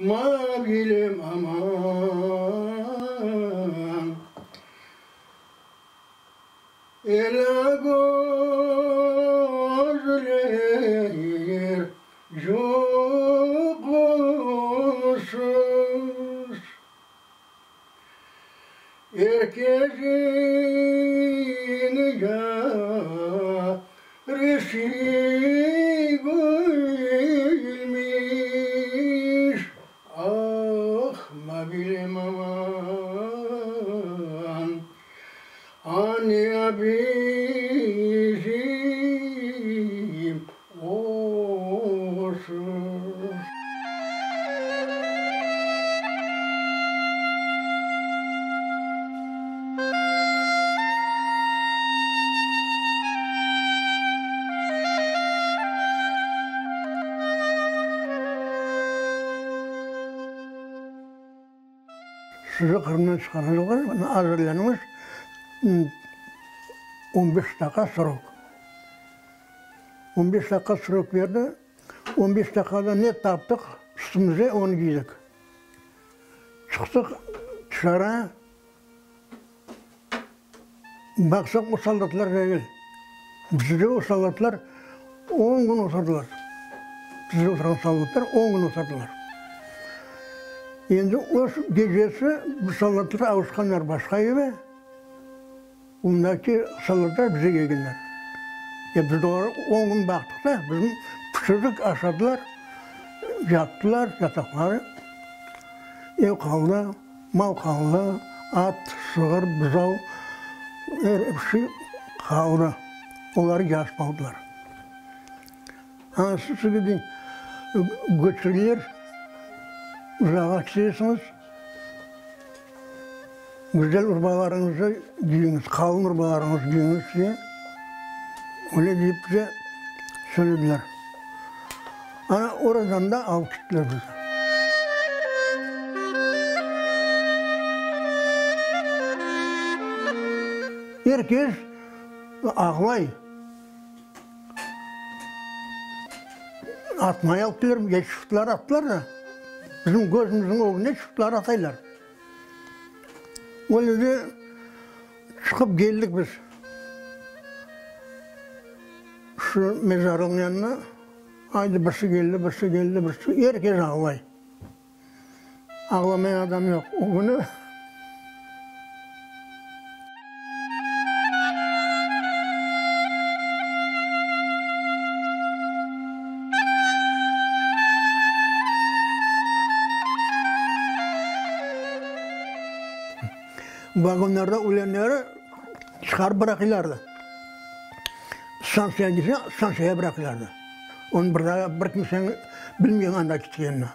Mavilem aman. Ela gözler yuqusız, Er kesin yaresi gülmiş, Ah, Mavilem aman, Aniya bizim olsun. Sizi Qırımdan çıqaracaqlar, mına azırlanıñız, on beş daqqa srok. On beş daqqa srok berdi, on beş daqqada ne taptıq üstümize, onı kiydik. Çıqtıq tışarı, baqsaq o soldatlar degil. Bizde o soldatlar on kün oturdılar. Bizde oturğan soldatlar on kün oturdılar. Endi o gecesi bu soldatlar avuşqanlar başqa eve, ondaki soldatlar bize kelgenler. E biz olarğa on kün baqtıq da, bizni pişirdik, aşadılar, yattılar yataqları. Ev qaldı, mal qaldı, at, sığır, buzav, er şey qaldı. Olar yasıp aldılar. Ana şu sebepten göçürler, uzağa ketesiñiz, güzel urbalarıñıznı giyiñiz, qalın urbalarıñıznı giyiñiz diye, öyle deyip bize söylediler. Ana oradan da alıp kettiler bizni. Er kes ağlay. Atmay alıp keler, ya çiftler attılar da, bizim közümizniñ ögünde çiftler ataylar. Öyle de çıqıp keldik biz şu mezarlığın yanına, aydı birisi keldi, birisi keldi, birisi, er kes ağlay. Ağlamayan adam yoq. O künü. Vagonlarda ölenleri çıqarıp bıraqıylardı. Stansiyağa kelseñ, stansiyağa bıraqıylardı. Onı bir daa bir kimseniñ bilmegen anda ketkenini.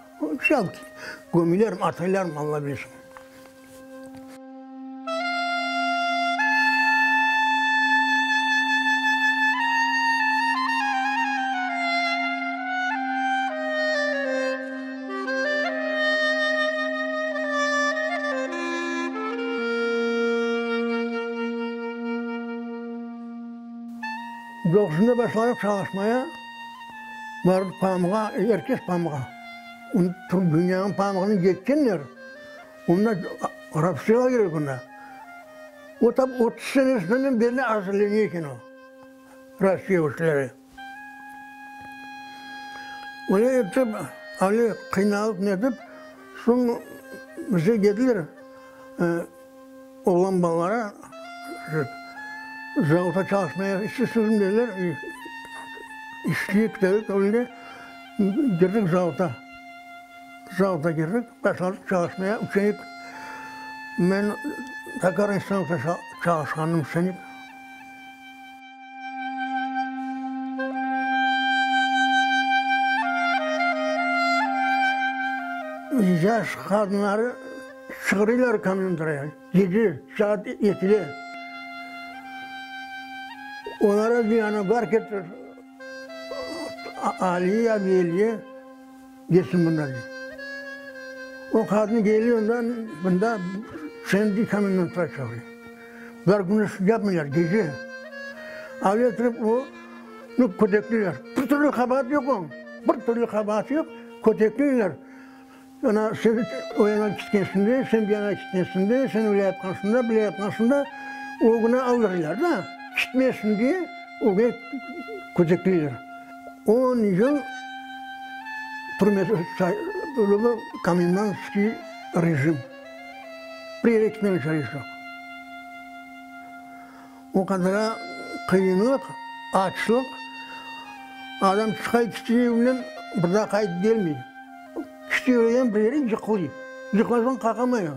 Gömülermi, ataylarmı, Alla bilsin. Doquzında başladıq çalışmaya, bardıq pamığa, er kes pamığa. Dünyanıñ pamığını yetkenler, onda Rossiyağa kerek onda. O tap 30 senesinden berli azırleniyor eken o, Rossiya işleri. Öyle etip, öyle qıynalıp netip, soñ bize dediler, Oğlan balalara zavodda çalışmaya istesiñizmi dediler, isteyik dedik, öyle girdik zavodda. Zavodda girdik, başladıq çalışmaya, üçenik men tokarnıy stanokta çalışqanım üçenik. Yaş qadınları Çıqarıylar kamyonlara, gece saat ekide. Olara ziyanı bar ketir, Ali ya Veliye ketsin bundan dey. O qadın geliy ondan, bunda şendi kamyondan tura çıqarıy. Bular gündüz yapmaylar, gece. Al etirip onı kötekleyler. Bir türlü qabaatı yoq onıñ, bir türlü qabaatı yoq, kötekleyler. Ana, sen o yana ketkensiñ de, sen bu yana ketkensiñ de, sen öyle yapqansıñ da, böyle yapqansıñ da, ögüni aldırırlar da, ketmesin diye ögüne kötekleyler. On yıl komendantskiy rejim. Bir yere ketmege çaresi yoq. O qadar qıyınlıq, açlıq, adam çıqa kete evinden, bir daa qaytıp kelmey. Kete yürgen bir yere yıqılay. Yıqılğan soñ qalqamay o.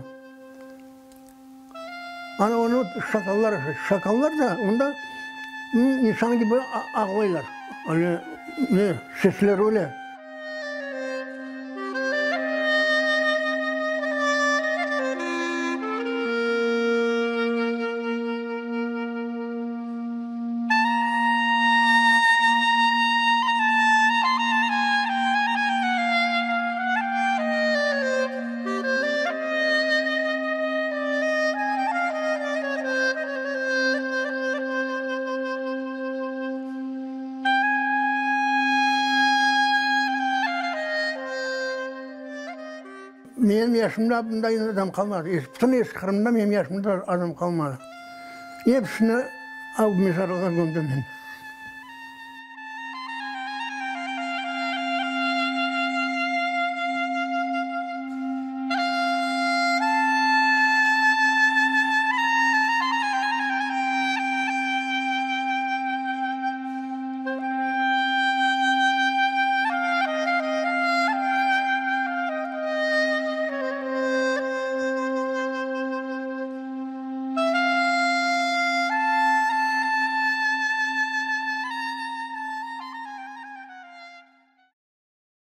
Ana onı şakallar aşay. Şakallar da onda insan kibi ağlaylar. Öyle ne, sesleri öyle. Menim yaşımda bunday adam qalmadı. Bütün eski Qırımda menim yaşımda adam qalmadı. Episini av mezarlığa kömdim men.